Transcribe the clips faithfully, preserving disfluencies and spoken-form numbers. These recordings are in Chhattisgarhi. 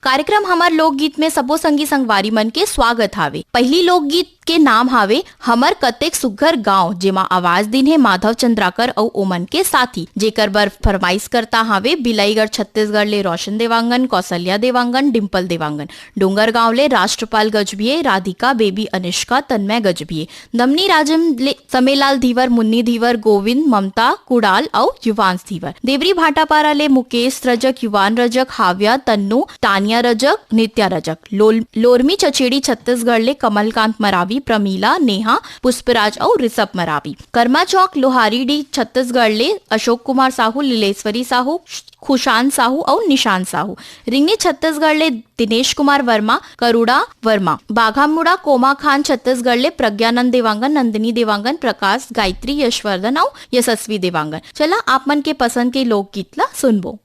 कार्यक्रम हमर लोकगीत में सबो संगी संगवारी मन के स्वागत हावे। पहली लोकगीत के नाम हावे हमर कतेक सुघर गांव, जेमा आवाज दिन हे माधव चंद्राकर अउ ओमन के साथी, जेकर बर फरमाइश करता हावे बिलाईगढ़ छत्तीसगढ़ ले रोशन देवांगन, कौशल्या देवांगन, डिंपल देवांगन, डोंगरगांव ले राष्ट्रपाल गजभिये, राधिका, बेबी अनिष्का, तन्मय गजभिये, दमनी राजम ले समेलाल धीवर, मुन्नी धीवर, गोविंद, ममता, कुणाल अउ युवांश धीवर। देवरी भाटापारा ले मुकेश रजक, युवान रजक, हाव्या, तन्नू, तानिया रजक, नित्या रजक। लोल-, लोरमी चचेड़ी छत्तीसगढ़ ले कमलकांत मरावी, प्रमीला, नेहा, पुष्पराज अउ ऋषभ मरावी। कर्मा चौक लोहारीडीह छत्तीसगढ़ ले अशोक कुमार साहू, लीलेश्वरी साहू, खुशान साहू अउ निशान साहू। रिंगनी छत्तीसगढ़ ले दिनेश कुमार वर्मा, करुणा वर्मा। बाघामुड़ा कोमा खान छत्तीसगढ़ ले प्रज्ञानंद देवांगन, नंदिनी देवांगन, प्रकाश, गायत्री, यशवर्धन अउ यशस्वी देवांगन। चला आप मन के पसंद के लोकगीत ला सुनबो।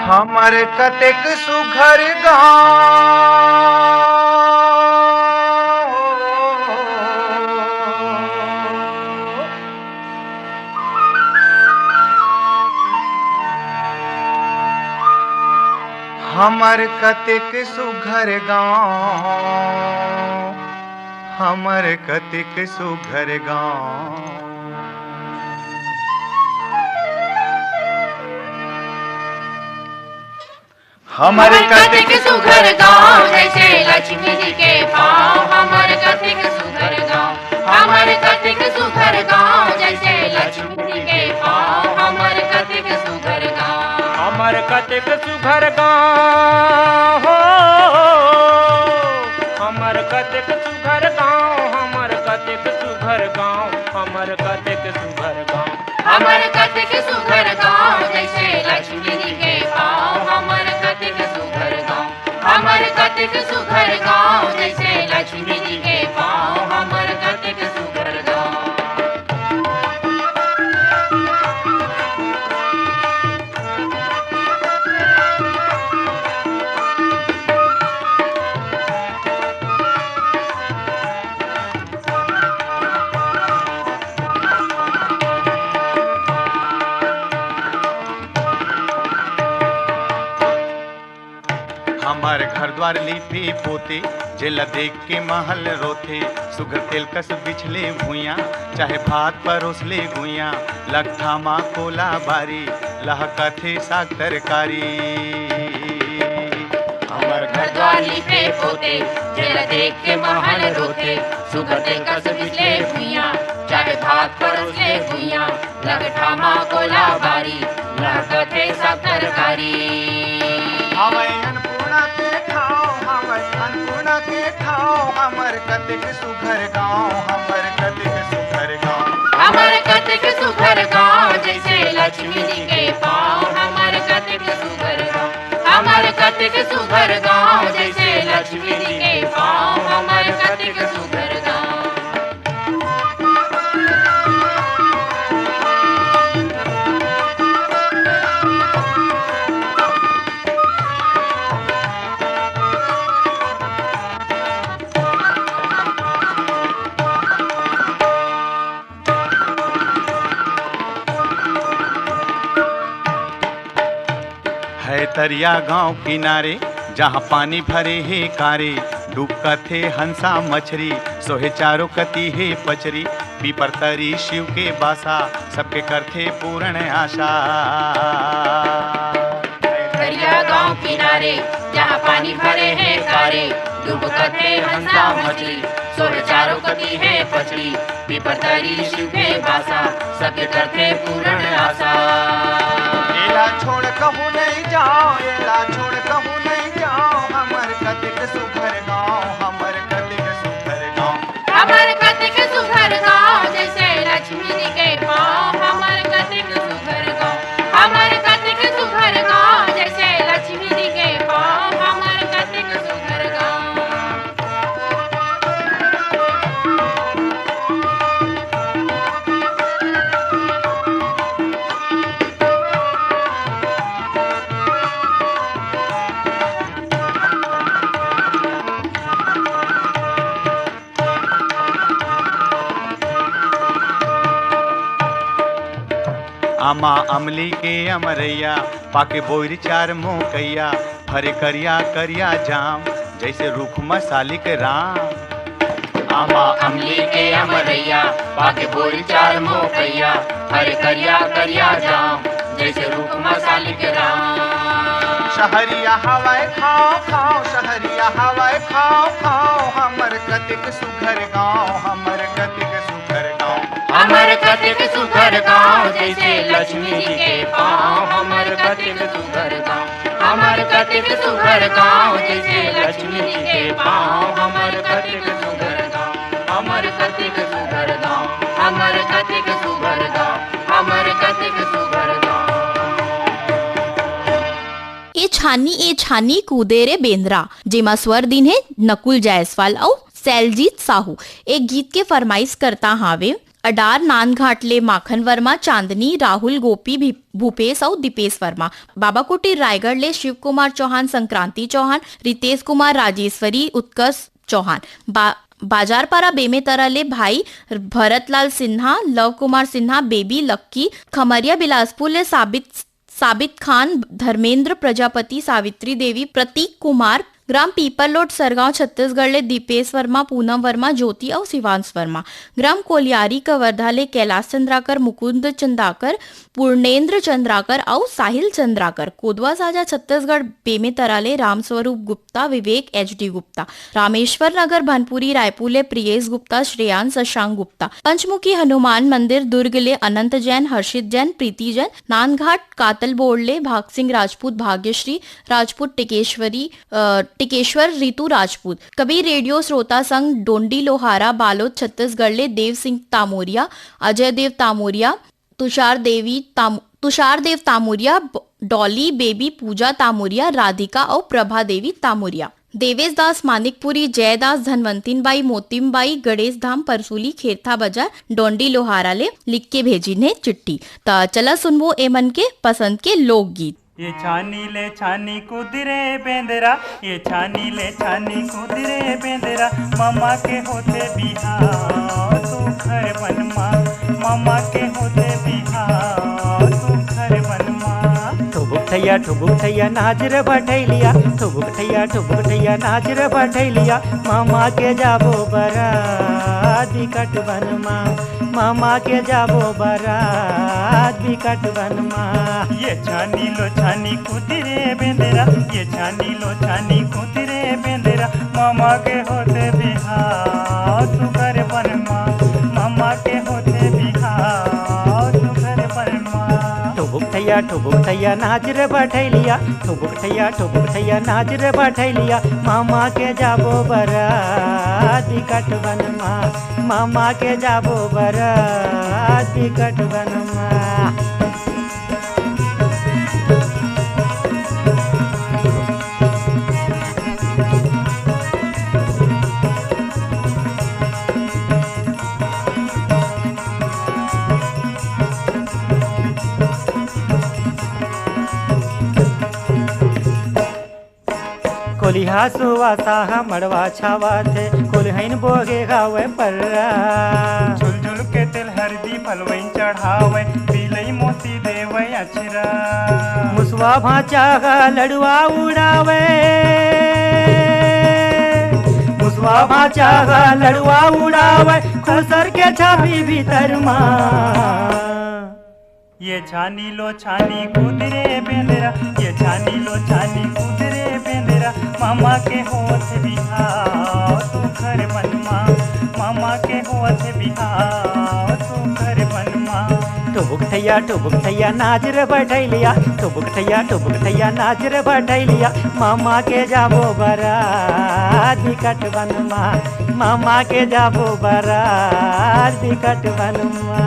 हमर कतेक सुघर गाँव, हमर कतेक सुघर गाँव, हमर कतेक सुघर गाँव। हमर कतेक सुघर गाँव, जैसे लक्ष्मी जी के पाँव। हमर कतेक सुघर गाँव, हमर कतेक सुघर गाँव, जैसे लक्ष्मी जी के पाँव। हमर कतेक सुघर गाँव, हमर कतेक सुघर गाँव हो, हमर कतेक सुघर गाँव, हमर कतेक सुघर गाँव, हमर कतेक सुघर गाँव। हमर कतेक सुघर गाँव, जैसे लक्ष्मी जी के पाँव। हमर कतेक सुघर गाँव, हमर कतेक सुघर गाँव, जैसे लक्ष्मी जी के पाँव। हमर कतेक सुघर गाँव। हमर घर द्वार लीपे पोते, जेला देख के महल रोथे। सुघर तेल कस बिछले भुइयां, चाहे भात परोस ले गुइयां। लकठा मा कोला बारी, लहकथे साग तरकारी। हमर घर द्वार लीपे पोते, जेला देख के महल रोथे। सुघर तेल कस बिछले भुइयां, चाहे भात परोस ले गुइयां। लकठा मा कोला बारी, लहकथे साग तरकारी। हवय अन्नपूर्णा के ठाव, हवय अन्नपूर्णा के ठाव। हमर कतेक सुघर गाँव, हमर कतेक सुघर गाँव। हमर कतेक सुघर गाँव, जैसे लक्ष्मी जी के पाँव। हमर कतेक सुघर गाँव, हमर कतेक सुघर गाँव, जैसे लक्ष्मी जी के पाँव। हमर कतेक सुघर गाँव। है तरिया गांव किनारे, जहां पानी भरे हे कारे। डुबकत हे हंसा मछरी, सोहे चारों कती हे पचरी। पीपर तरी शिव के बासा, सबके करथे पूर्ण आशा। तरिया गांव किनारे, जहां पानी भरे हे कारे। डुबकत हे हंसा मछरी, सोहे चारों कती हे पचरी। पीपर तरी शिव के बासा, सबके करथे पूर्ण आशा। एला छोड़ कहूँ नहीं जाओ, एला छोड़ कहूँ नहीं जाओ। हमर कतेक सुघर गाँव, हमर कतेक सुघर गाँव। हमर कतेक सुघर गाँव, जैसे लक्ष्मी जी के पाँव। हमर कतेक सुघर गाँव, हमर कतेक सुघर गाँव, जैसे लक्ष्मी जी के पाँव। हमर कतेक सुघर गाँव। अमा अमली के अमरैया, पाके बोइर चार मोकैया, फरे करिया करिया जाम, जैसे रूख म सालिक राम। अमा अमली के अमरैया, पाके बोइर चार मोकैया, फरे करिया करिया जाम, जैसे रूख म सालिक राम। शहरिया हवय खाव खाव, शहरिया हवय खाव खाव, हमर कतेक सुघर गांव, हमर कतेक सुघर गांव। हमर कतेक सुघर गांव, जैसे लक्ष्मी जी के पांव। हमर कतेक सुघर गांव, हमर कतेक सुघर गांव, जैसे लक्ष्मी जी के पांव। हमर कतेक सुघर गांव, हमर कतेक सुघर गांव, हमर कतेक सुघर गांव, हमर कतेक सुघर गांव। ए छानी ए छानी कूदे रे बेंदरा, जेमा स्वर दिन हे नकुल जायसवाल अउ सैलजीत साहू। ए गीत के फरमाइश करता हावे अडार नानघाट ले माखन वर्मा, चांदनी, राहुल, गोपी, भी-, भूपेश अउ दीपेश वर्मा। बाबाकोटी रायगढ़ ले शिव कुमार चौहान, संक्रांति चौहान, रितेश कुमार, राजेश्वरी, उत्कर्ष चौहान। बा-, बाजारपारा बेमेतरा ले भाई भरतलाल सिन्हा, लव कुमार सिन्हा, बेबी, लक्की। खमरिया बिलासपुर ले साबित साबित खान, धर्मेंद्र प्रजापति, सावित्री देवी, प्रतीक कुमार। ग्राम पीपल लोट सरगांव छत्तीसगढ़ ले दीपेश वर्मा, पूनम वर्मा, ज्योति अउ शिवांश वर्मा। ग्राम कोलियारी कवर्धा ले कैलाश चंद्राकर, मुकुंद चंद्राकर, पूर्णेंद्र चंद्राकर अउ साहिल चंद्राकर। कोदवा साजा छत्तीसगढ़ बेमेतरा ले रामस्वरूप गुप्ता, विवेक एच डी गुप्ता। रामेश्वर नगर भनपुरी रायपुर ले प्रियेश गुप्ता, श्रेयांश, शशांक गुप्ता। पंचमुखी हनुमान मंदिर दुर्ग ले अनंत जैन, हर्षित जैन, प्रीति जैन। नांदघाट कातल बोर्ड ले भाग सिंह राजपूत, भाग्यश्री राजपूत, टिकेश्वरी, अ, टिकेश्वर रितु राजपूत। कबीर रेडियो श्रोता संघ डोंडी लोहारा बालोद छत्तीसगढ़ ले देव सिंह तामोरिया, अजय देव तामोरिया, तुषार देवी ताम-, तुषार देव तामोरिया, ब-, डॉली बेबी, पूजा तामोरिया, राधिका अउ प्रभा देवी तामोरिया। देवेश दास मानिकपुरी, जयदास, धनवंतिन बाई, मोतिम बाई, गणेश धाम, परसूली, खेरथा बाजार, डोंडी लोहारा ले लिख के भेजिन हे चिट्ठी। त चला सुनबो एमन के पसंद के लोकगीत। ये छानी ले छानी कूद रे बेंदरा, ये छानी ले छानी कूद रे बेंदरा, ममा के होथे बिहाव सुघर बनमा, ममा के होथे बिहाव सुघर बनमा। ठुबुक ठैया ठुबुक ठैया नाच रे भठैलिया, ठुबुक ठैया ठुबुक ठैया नाच रे भठैलिया, ममा के जाबो बरात बिकट बनमा। ममा के जाबो बरात बिकट बनमा। ये छानी लो छानी कूद रे बेंदरा, ये छानी लो छानी कूद रे बेंदरा, ममा के होथे बिहाव सुघर बनमा, ममा के होथे बिहाव सुघर बनमा। ठुबुक ठैया ठुबुक ठैया नाच रे भठैलिया, ठुबुक ठैया ठुबुक ठैया नाच रे भठैलिया, ममा के जाबो बरात बिकट बनमा। ममा के जाबो बरात बिकट बनमा। कोलिहा सुवासा ह मड़वा छावाथे, कोलिहइन बोगे गावे पर्रा। झुलझुल के तेल हरदी फलवइन चढ़ावे, तिलई मोती देवे अछरा। मुसवा भांचा ह लड़ुआ उड़ावे, मुसवा भांचा ह लड़ुआ उड़ावे, खुसर के छापी भीतर मा। ये छानी लो छानी कूद रे बेंदरा, ये छानी लो छानी कूद रे बेंदरा, ममा के होथे बिहाव सुघर बनमा, ममा के होथे बिहाव सुघर बनमा। ठुबुक ठैया ठुबुक ठैया नाच रे भठैलिया, ठुबुक ठैया ठुबुक ठैया नाच रे भठैलिया, ममा के जाबो बरात बिकट बनमा, ममा के जाबो बरात बिकट बनमा।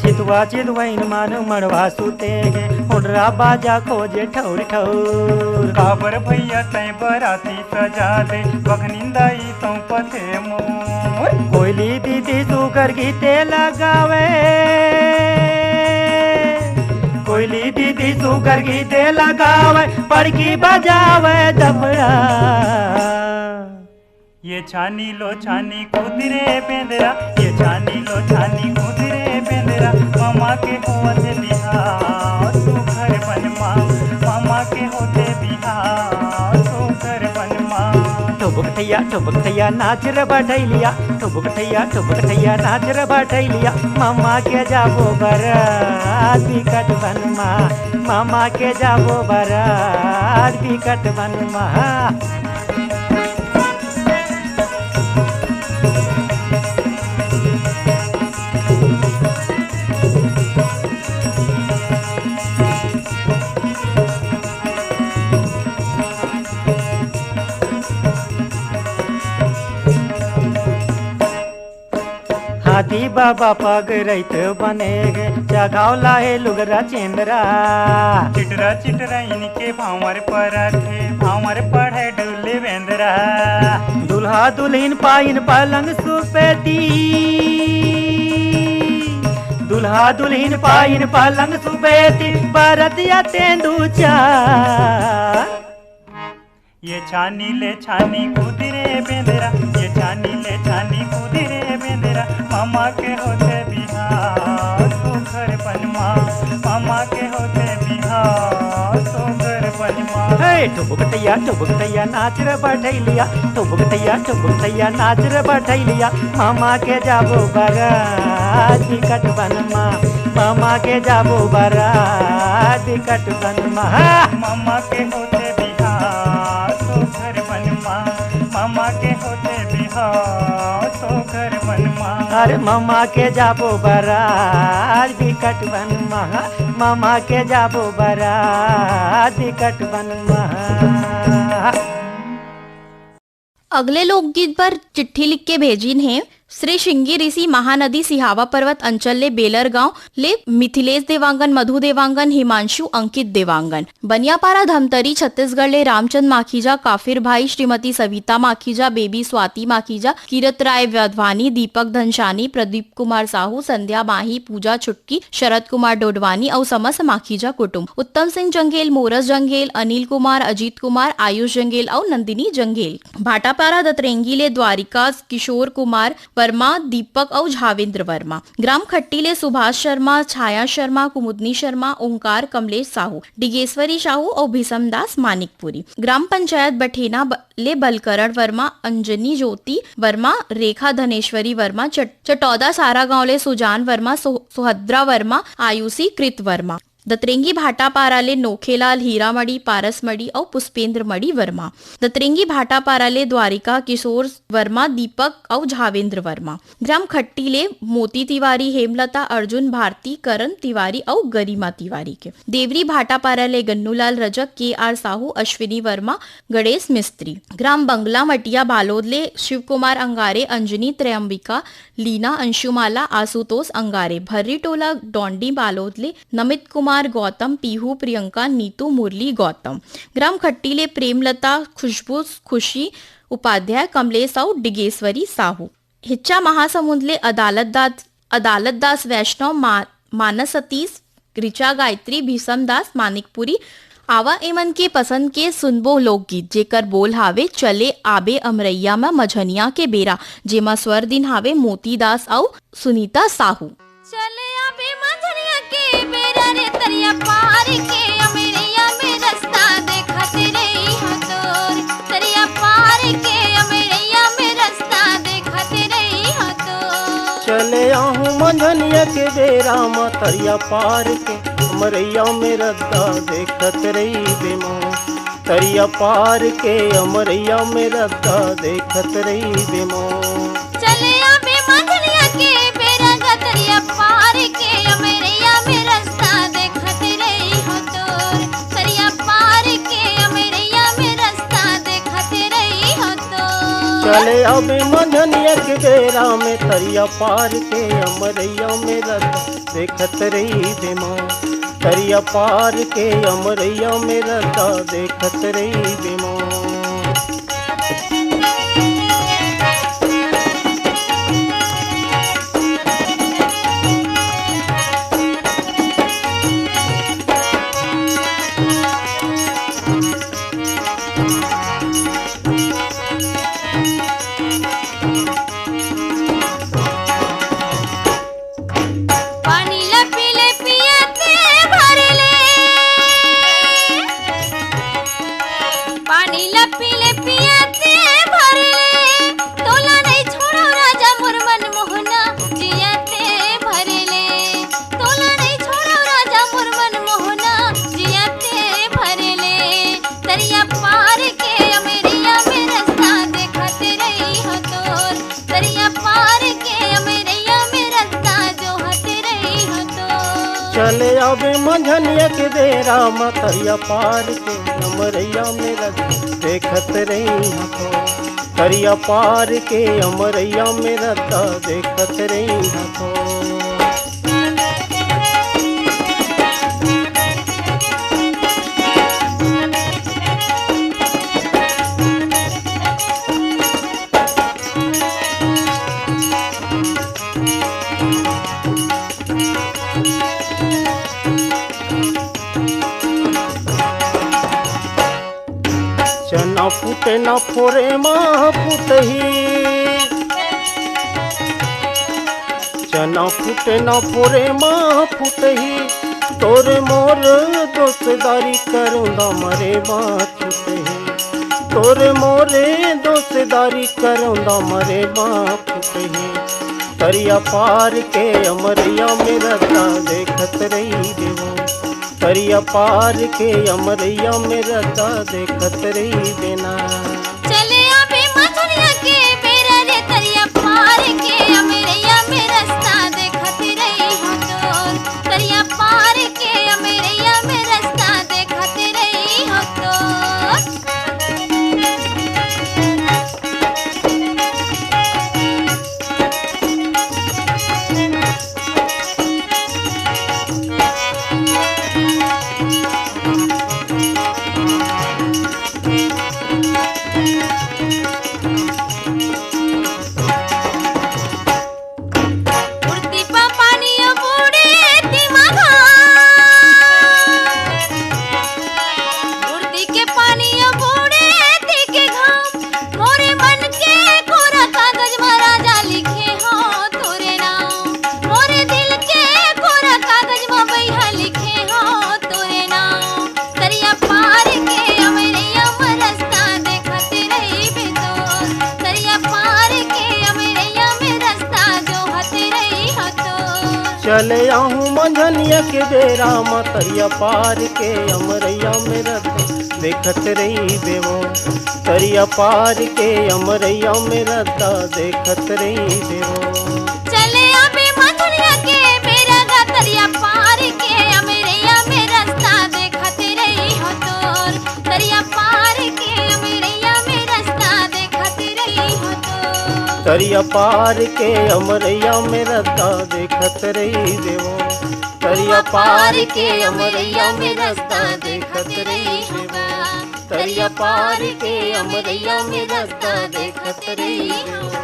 चितवा चितवइन मन मड़वा सुते हे, हुंडरा बाजा खोजे ठौर ठौर। काबर भैया तैं बराती सजा दे, बघनिंदा ई सौंपत हे मोर। कोयली दीदी सुघर गीते लगावे, कोयली दीदी सुघर गीते लगावे, पड़की बजावे दबड़ा। ये छानी लो छानी कूद रे बेंदरा, ये छानी लो छानी कूद रे बेंदरा, मामा के होवत हे बिहाव, सुघर बन मा, मामा के होथे बिहाव, सुघर बन मा। ठुबुक ठैया, ठुबुक ठैया नाच रे बठैलिया, ठुबुक ठैया, ठुबुक ठैया नाच रे बठैलिया, मामा के जाबो बरात बिकट बन मा, मामा के जाबो बरात बिकट बन मा। हाथी बाबा पग रहित बने गे, चघाव लाहे लुगरा चेंदरा। चिटरा चिटरा इनके भांवर परत हे, भांवर पढ़े डुले बेंदरा। दुल्हा दुल्हिन पाइन पलंग सुपेती, दुल्हा दुल्हिन पाइन पलंग सुपेती, बरतिया तेंदू चार। ये छानी ले छानी कूद रे बेंदरा, ये छानी ले छानी कूद रे बेंदरा, मामा के होथे बिहाव सुघर बन मा, मामा के होथे बिहाव सुघर बन मा। हे ठुबुक ठैया, ठुबुक ठैया नाच रे बठैलिया, ठुबुक ठैया, ठुबुक ठैया नाच रे बठैलिया, मामा के जाबो बरात बिकट बन मा, मामा के जाबो बरात बिकट बन मा। मामा के होथे बिहाव सुघर बन मा, मामा के होथे बिहाव सुघर बन मा। अरे मामा के जाबो बरात बिकट बन मा, मामा के जाबो बरात बिकट बन मा। अगले लोकगीत बर चिट्ठी लिख के भेजिन हे श्री श्रृंगी ऋषि महानदी सिहावा पर्वत अंचल ले बेलर गांव ले मिथिलेश देवांगन, मधु देवांगन, हिमांशु, अंकित देवांगन। बनियापारा धमतरी छत्तीसगढ़ ले रामचंद माखीजा, काफिर भाई, श्रीमती सविता माखीजा, बेबी स्वाति माखीजा, कीरत राय वधवानी, दीपक धनशानी, प्रदीप कुमार साहू, संध्या माही, पूजा छुटकी, शरद कुमार डोडवानी अउ समस्त माखीजा कुटुंब। उत्तम सिंह जंघेल, मोरस जंघेल, अनिल कुमार, अजीत कुमार, आयुष जंघेल अउ नंदिनी जंघेल। भाटापारा दतरेंगी ले द्वारिका, किशोर कुमार वर्मा, दीपक अउ झावेंद्र वर्मा। ग्राम खट्टी ले सुभाष शर्मा, छाया शर्मा, कुमुदनी शर्मा, ओंकार, कमलेश साहू, डिगेश्वरी साहू अउ भीषम दास मानिकपुरी। ग्राम पंचायत बठेना ब-, ले बलकरण वर्मा, अंजनी ज्योति वर्मा, रेखा धनेश्वरी वर्मा, चट-, चटौदा सारा गांव ले सुजान वर्मा, सु-, सुहद्रा वर्मा, आयुषी कृत वर्मा। दतरेंगी भाटापारा ले नोखेलाल, हीरामणि, पारसमणि अउ पुष्पेंद्रमणि वर्मा। दतरेंगी भाटापारा ले द्वारिका, किशोर वर्मा, दीपक अउ झावेंद्र वर्मा। ग्राम खट्टी ले मोती तिवारी, हेमलता, अर्जुन भारती, करण तिवारी अउ गरिमा तिवारी के। देवरी भाटापारा ले गन्नूलाल रजक, के आर साहू, अश्विनी वर्मा, गणेश मिस्त्री। ग्राम बंगला मटिया बालोद ले शिवकुमार अंगारे, अंजनी त्रयंबिका, लीना अंशुमाला, आशुतोष अंगारे। भर्री टोला डोंडी बालोद ले नमित कुमार गौतम, पीहू प्रियंका, नीतू मुरली गौतम। ग्राम खट्टी ले प्रेमलता, खुशबू, खुशी उपाध्याय, कमलेश अउ डिगेश्वरी साहू। हिच्चा महासमुंद ले अदालत दास, अदालत दास वैष्णव, मा-, मानस सतीश, ऋचा गायत्री, भीषम दास मानिकपुरी। आवा एमन के पसंद के सुनबो लोकगीत, जेकर बोल हावे चले आबे अमरैया म मझनिया के बेरा, जेमा स्वर दिन हावे मोती दास अउ सुनीता साहू। चले आबे मझनिया के बेरा रे, तरिया पार के अमरैया में रस्ता देखत रही हो तोर, तरिया पार के अमरैया में रस्ता देखत रही हो तोर। चले आहूं मझनिया के बेरा म तरिया पार के अमरैया में रस्ता देखत रही बेमो, तरिया पार के अमरैया में रस्ता देखत रही बेमो। चले आबे मझनिया के बेरा ग तरिया पार के अमरैया में रस्ता देखत रही हो तोर, तरिया पार के अमरैया में रस्ता देखत रही हो तोर। चले आबे मझनिया के बेरा में तरिया पार के अमरैया में रस्ता देखत रही बेमो, तरिया पार के अमरैया में रस्ता देखत रही बेमो। पानी ला पीले पियते भर ले, पानी ला पीले पियते भर ले, तोला नहीं छोड़ो राजा मोर मन मोहना जियते भर ले, तोला नहीं छोड़ो राजा मोर मन मोहना जियते भर ले। तरिया पार के अमरैया में रस्ता देखत रही हो तोर, तरिया पार के अमरैया में रस्ता जोहत रही हो तोर। चले आबे मंझनिया के बेरा म तरिया पार के अमरैया में रस्ता देखत रही हो तोर, तरिया पार के अमरैया में रस्ता देखत रही हो तोर। चना फूटे ना फोरे मा फूटही, चना फूटे ना फोरे मा फूटही, तोरे मोर दोस्तदारी करौंदा मरे मा छूटही, तोरे मोरे दोस्तदारी करौंदा मरे मा फूटही। तरिया पार के अमरैया में रस्ता देखत रही देवो, तरिया पार के अमरैया में रस्ता देखत रही देना। चले आबे मथुरिया के बेरा रे, तरिया पार के अमरैया में रस्ता देखत रही हो तोर, तरिया पार के अमरैया में रस्ता देखत रही हो तोर। उड़ती पा पानी बूड़े ती मघा, उड़ती के पानी बूड़े ती के घाम, मोरे मन के कोरा कागज म राजा लिखे हो तोरे नाम, मोरे दिल के कोरा कागज म बइहा लिखे हो तोरे नाम। तरिया पार के अमरैया म रस्ता देखत रहिबे तोर, तरिया पार के अमरैया म रस्ता जोहत रहिबे तोर। चले आहूँ मंझनिया के बेरा म तरिया पार के अमरैया में रस्ता देखत रहिबे वो, तरिया पार के अमरैया में रस्ता देखत रहिबे वो। चले आबे मथुरिया के बेरा गा, तरिया पार के अमरैया में रस्ता देखत रही हो तोर, तरिया पार के अमरैया में रस्ता देखत रही हो तोर। तरिया पार के अमरैया में रस्ता देखत रहिबे वो, तरिया पार के अमरैया में रस्ता देखत रहिबे वो, तरिया पार के अमरैया में रस्ता देखत रहिबे वो।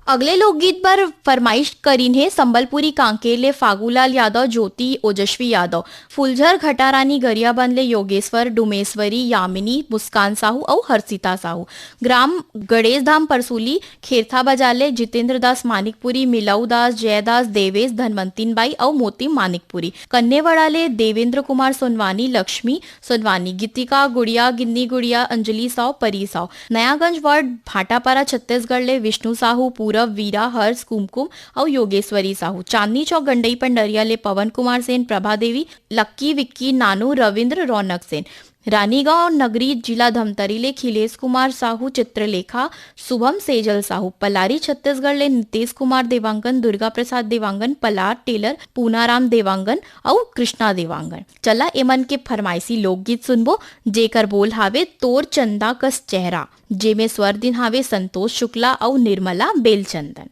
अगले लोकगीत बर फरमाइश करिन हे संबलपुरी कांकेर ले फागूलाल यादव, ज्योति, ओजस्वी यादव, फुलझर घटारानी गरियाबंद ले योगेश्वर, डुमेश्वरी, यामिनी, मुस्कान साहू अउ हर्षिता साहू। ग्राम गणेश धाम परसूली, खेरथा बाजार ले जितेंद्र दास मानिकपुरी, मिलाऊ दास, जयदास, देवेश, धनवंतिन बाई अउ मोती मानिकपुरी। कन्नेवाड़ा ले देवेंद्र कुमार सोनवानी, लक्ष्मी सोनवानी, गीतिका गुड़िया, गिन्नी गुड़िया, अंजलि साव, परी साव। नयागंज वार्ड भाटापारा छत्तीसगढ़ ले विष्णु साहू, पूरब, वीरा, हर्ष, कुमकुम अउ योगेश्वरी साहू। चांदनी चौक गंडई पंडरिया ले पवन कुमार सेन, प्रभा देवी, लक्की, विक्की, नानू, रविंद्र, रौनक सेन। रानीगांव नगरी जिला धमतरी ले खिलेश कुमार साहू, चित्रलेखा, शुभम सेजल साहू। पलारी छत्तीसगढ़ ले नितेश कुमार देवांगन, दुर्गा प्रसाद देवांगन, पलार टेलर, पूनाराम देवांगन अउ कृष्णा देवांगन। चला एमन के फरमाइशी लोकगीत सुनबो, जेकर बोल हावे तोर चंदा कस चेहरा, जेमे स्वर दिन हावे संतोष शुक्ला अउ निर्मला बेलचंदन।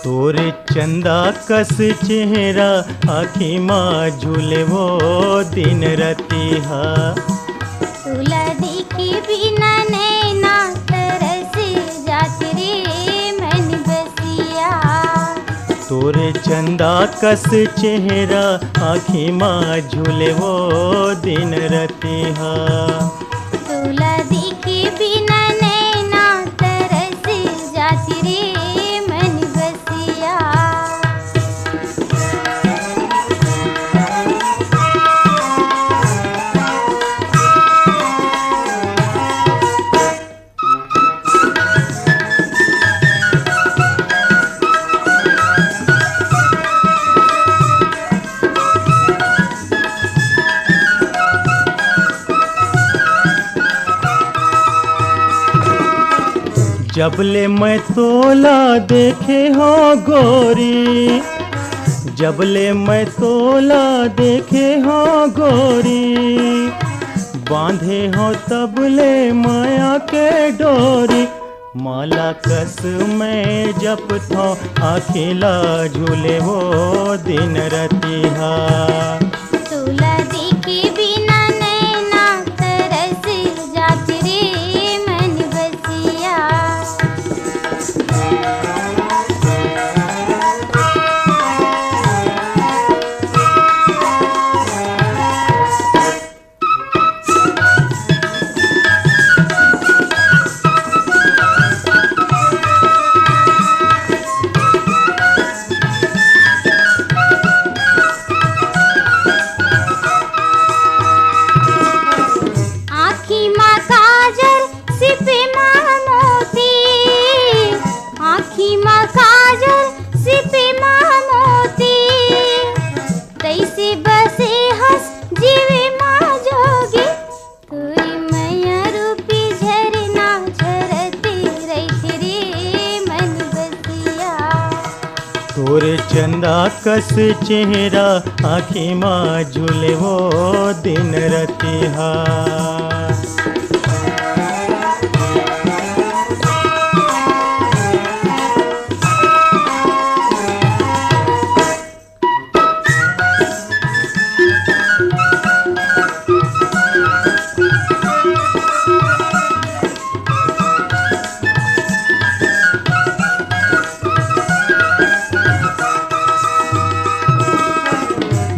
तोरे चंदा कस चेहरा आँखी मा झूले वो दिन रतिहा। तोला देखे बिना नैना तरस जात रे मन बसिया। तोरे चंदा कस चेहरा आँखी मा झूले वो दिन रतिहा। तोला देखे बिना नैना तरस जात रे मन बसिया। जब ले मैं तोला देखे हो गोरी, जब ले मैं तोला देखे हो गोरी, बांधे हो तब ले माया के डोरी। माला कस मैं जपथों आँखी ला झूले वो दिन रतिहा। तोला देखे बिना नैना तरस जात रे मन बसिया। आँखी मा काजल, सिपे मा मोती, आँखी मा काजल, सिपे मा मोती, तैसे बसे हस जीवे मा जोगी। तोरे मया रूपी झरना झरते रहिथे रे मन बसिया। तोरे चंदा कस चेहरा आँखी मा झूले वो दिन रतिहा।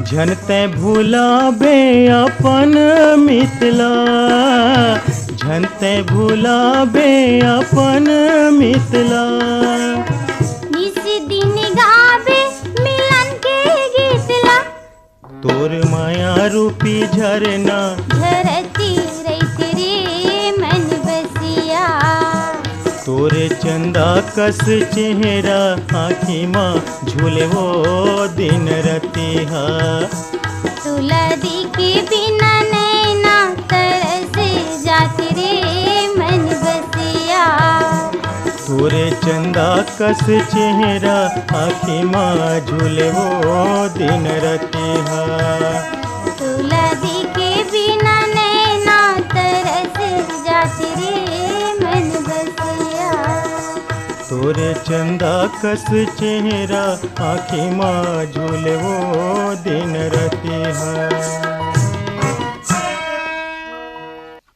झन तैं भुलाबे अपन मितला, झन तैं भुलाबे अपन मितला। निस दिन गाबे मिलन के गीत ला। तोर माया रूपी झरना झरती रहित रे मन बसिया। तोरे चंदा कस चेहरा आँखी मा झूले वो दिन रतिहा। तुला दिखे बिना नैना तरस जात रे मन बसिया। तोरे चंदा कस चेहरा आँखी मा झूले वो दिन रतिहा। तुला दिखे बिना नैना तरस जात रे मन बसिया। तोरे चंदा कस चेहरा आँखी मा झूले वो दिन रतिहा।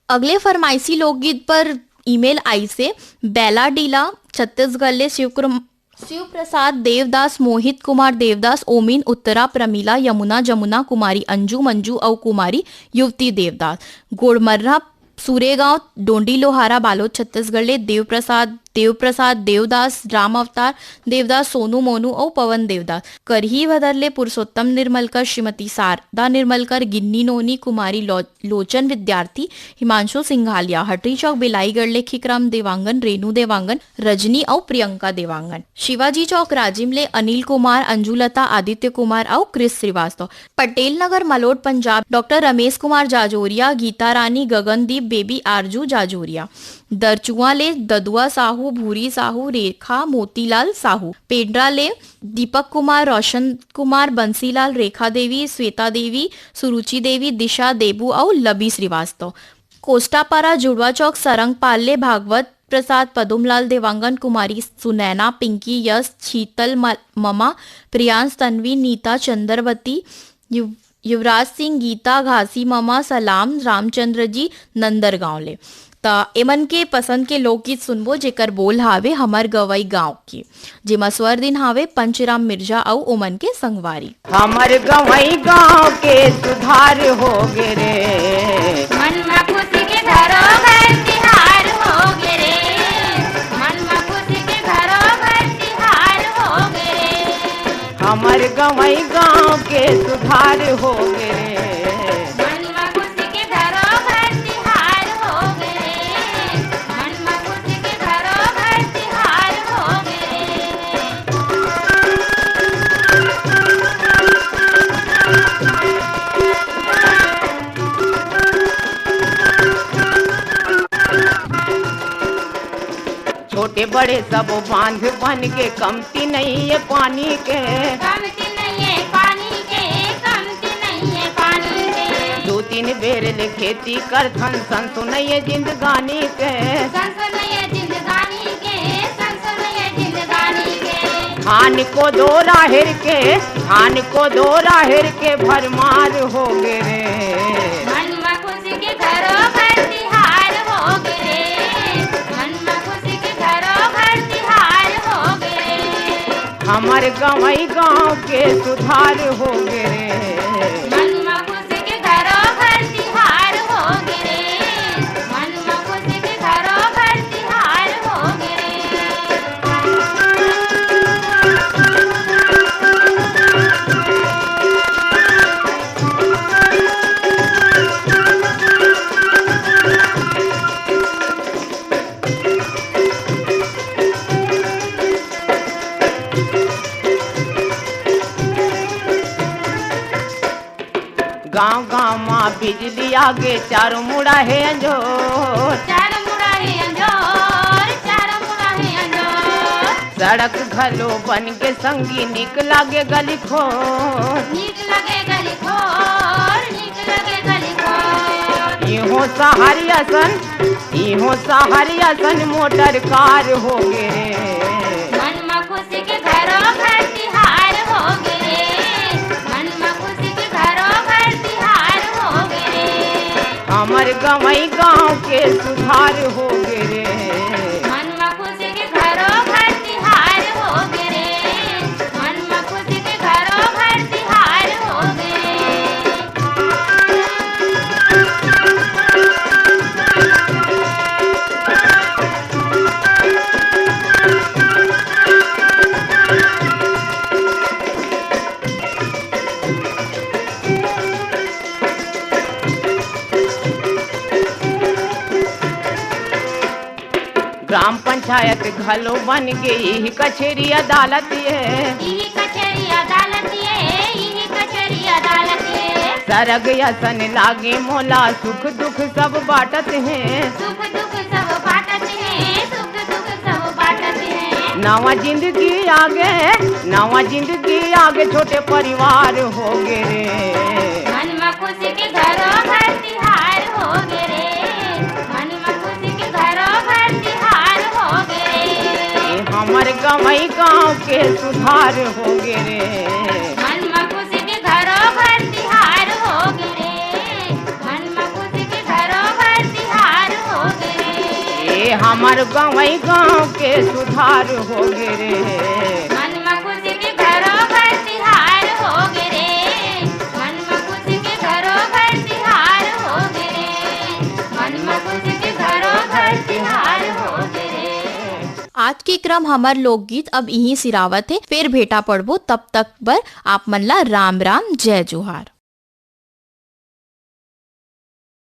अगले फरमाइशी लोकगीत पर ईमेल आइसे। बैला डीला छत्तीसगढ़ ले शिवक्रम शिव प्रसाद देवदास, मोहित कुमार देवदास, ओमिन, उत्तरा, प्रमिला, यमुना, जमुना, कुमारी अंजू, मंजू अउ कुमारी युवती देवदास। गोड़मर्रा, सुरेगांव, डोंडी लोहारा, बालोद, छत्तीसगढ़ ले देव प्रसाद, देव प्रसाद देवदास, राम अवतार देवदास, सोनू मोनू अउ पवन देवदास। करही भदर ले पुरुषोत्तम निर्मलकर, श्रीमती शारदा निर्मलकर, गिन्नी नोनी, कुमारी लो-, लोचन विद्यार्थी, हिमांशु सिंघालिया। हटरी चौक बिलाईगढ़ ले खिकराम देवांगन, रेनू देवांगन, रजनी अउ प्रियंका देवांगन। शिवाजी चौक राजिम ले अनिल कुमार, अंजुलता, आदित्य कुमार अउ क्रिस श्रीवास्तव। पटेल नगर मलोट पंजाब डॉक्टर रमेश कुमार जाजोरिया, गीता रानी, गगनदीप, बेबी आरजू जाजोरिया। दरचुआ ले ददुआ साहू, भूरी साहू, रेखा, मोतीलाल साहू। पेंड्रा ले दीपक कुमार, रोशन कुमार, बंसीलाल, रेखा देवी, श्वेता देवी, सुरुचि देवी, दिशा देबू अउ लबी श्रीवास्तव। कोस्टापारा जुड़वा चौक सरंगपाल ले भागवत प्रसाद, पदुमलाल देवांगन, कुमारी सुनैना, पिंकी, यश, शीतल, म-, ममा, प्रियांश, तन्वी, नीता, चंद्रवती, यु-, युवराज सिंह, गीता, घासी ममा, सलाम, रामचंद्र जी, नंदरगांव ले। त एमन के पसंद के लोकगीत सुनबो, जेकर बोल हावे हमर गवई गांव के, जेमा स्वर दिन हावे पंचराम मिर्जा अउ ओमन के संगवारी। हमर गवई गांव के सुधार हो गे रे। मन म खुशी के घरो घर तिहार हो गे रे। मन म खुशी के घरो घर तिहार हो गे रे। हमर गवई गांव के सुधार हो गे रे। मन म खुशी के घरो घर तिहार हो गे रे। मन म खुशी के घरो घर तिहार हो गे रे। छोटे बड़े सब बांध बन के, कमती नहीं है पानी के। कमती नहीं है पानी के, कमती नहीं है पानी के। दो तीन बेर ले खेती करथन, संसो नहीं है जिंदगानी के। संसो नहीं है जिंदगानी के, संसो नहीं है जिंदगानी के। धान को दो राहेर के, धान को दो राहेर के भरमार हो गे रे। मन म खुशी के घरो घर तिहार हो गे रे। मन म खुशी के घरो घर तिहार हो गे रे। हमर गंवई गांव के सुधार हो गे रे। मन म खुशी के घरो घर तिहार हो गे रे। मन म खुशी के घरो घर तिहार हो गे रे। गांव गांव मा बिजली आगे, चारों मुड़ा हे अंजोर। चारों मुड़ा हे अंजोर, चारों मुड़ा हे अंजोर। सड़क घलो बन के संगी, निक लागे गली खोर। निक लागे गली खोर, निक लागे गली खोर। इहो सहरिया सन, इहो सहरिया सन मोटर कार हो गे रे। मन म खुशी के घरो घर तिहार हो गे रे। मन म खुशी के घरो घर तिहार हो गे रे। हमर गंवई गांव के सुधार हो गे रे। मन म खुशी के घरो घर तिहार हो गे रे। मन म खुशी के घरो घर तिहार हो गे रे। ग्राम पंचायत घलो बन गे, इही कचेरी अदालत ये। इही कचेरी अदालत ये, इही कचेरी अदालत ये। सरग असन लागे मोला, सुख दुख सब बांटत हे। सुख दुख सब बांटत हे, सुख दुख सब बांटत हे। नवा जिंदगी आगे, नवा जिंदगी आगे, छोटे परिवार हो गे रे। मन म खुशी के घरो घर तिहार हो गे रे। मन म खुशी के घरो घर तिहार हो गे रे। ए हमर गंवई गांव के सुधार हो गे रे। मन म खुशी के घरो घर तिहार हो गे रे। मन म खुशी के घरो घर तिहार हो गे रे। ए हमर गंवई गांव के सुधार हो गे रे। मन म खुशी के घरो घर तिहार हो गे रे। मन म खुशी के घरो घर तिहार हो गे रे। मन म खुशी के घरो घर तिहार हो गे रे। आज के क्रम हमर लोकगीत अब इहीं सिरावत हे। फेर भेंटा पड़बो, तब तक बर आप मन ला राम राम, जय जोहार।